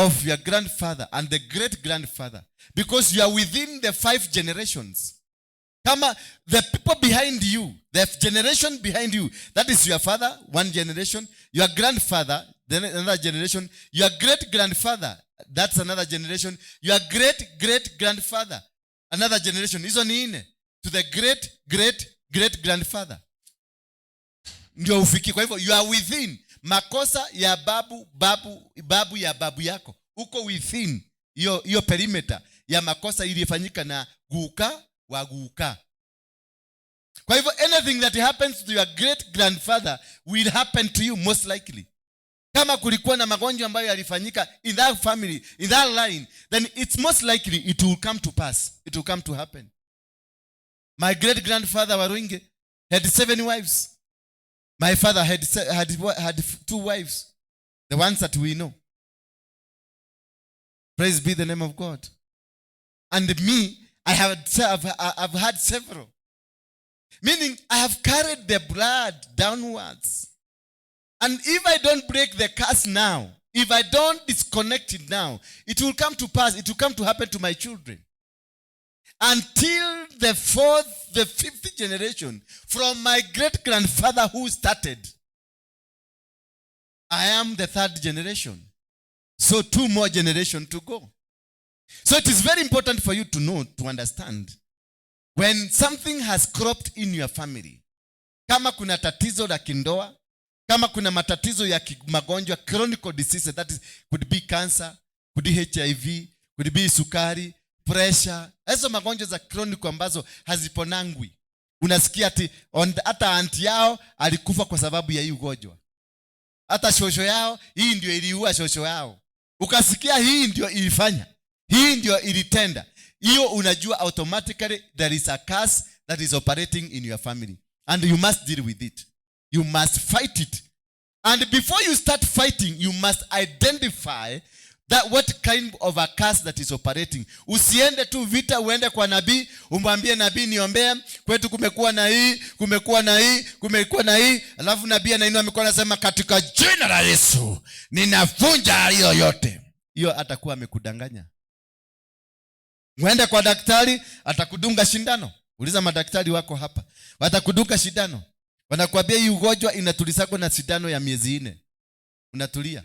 Of your grandfather and the great grandfather, because you are within the five generations. Kama the people behind you, the generation behind you, that is your father, one generation, your grandfather, then another generation, your great grandfather, that's another generation, your great great grandfather, another generation. Hizo ni nne, to the great great great grandfather ndio ufikie. Kwa hivyo you are within makosa ya babu, babu, babu ya babu yako. Uko within hiyo perimeter ya makosa iliyofanyika na guka wa guka. Kwa hivyo anything that happens to your great grandfather will happen to you, most likely. Kama kulikuwa na magonjwa ambayo yalifanyika in that family, in that line, then it's most likely it will come to pass, it will come to happen. My great grandfather Waruinge had seven wives. My father had two wives, the ones that we know. Praise be the name of God. And me, I've had several, meaning I have carried the blood downwards. And if I don't break the curse now, if I don't disconnect it now, it will come to pass, it will come to happen to my children until the fourth, the fifth generation from my great grandfather who started. I am the third generation. So two more generation to go. So it is very important for you to know, to understand, when something has cropped in your family, kama kuna tatizo la kindoa, kama kuna matatizo ya magonjwa, chronic diseases, that is, could be cancer, could be HIV, could be sukari, pressure, hizo magonjwa za chronic ambazo haziponangwi. Unasikia ati hata auntie yao alikufa kwa sababu ya hii ugonjwa, hata shosho yao, hii ndio iliua shosho yao. Ukasikia hii ndio ilifanya, hii ndio ilitenda hiyo, unajua automatically there is a curse that is operating in your family, and you must deal with it. You must fight it. And before you start fighting, you must identify that what kind of a curse that is operating. Usiende tu vita, uende kwa nabii, umwambie nabii, "Niombee, kwetu kumekuwa na hii, kumekuwa na hii, kumekuwa na hii." Alafu nabii anainua mikono, anasema, "Katika jina la Yesu ninavunja hiyo yote." Hiyo atakuwa amekudanganya. Uende kwa daktari, atakudunga shindano. Uliza madaktari wako hapa, watakudunga shindano, wanakuambia hii ugonjwa inatulizagwa na sindano ya miezi 4. Unatulia.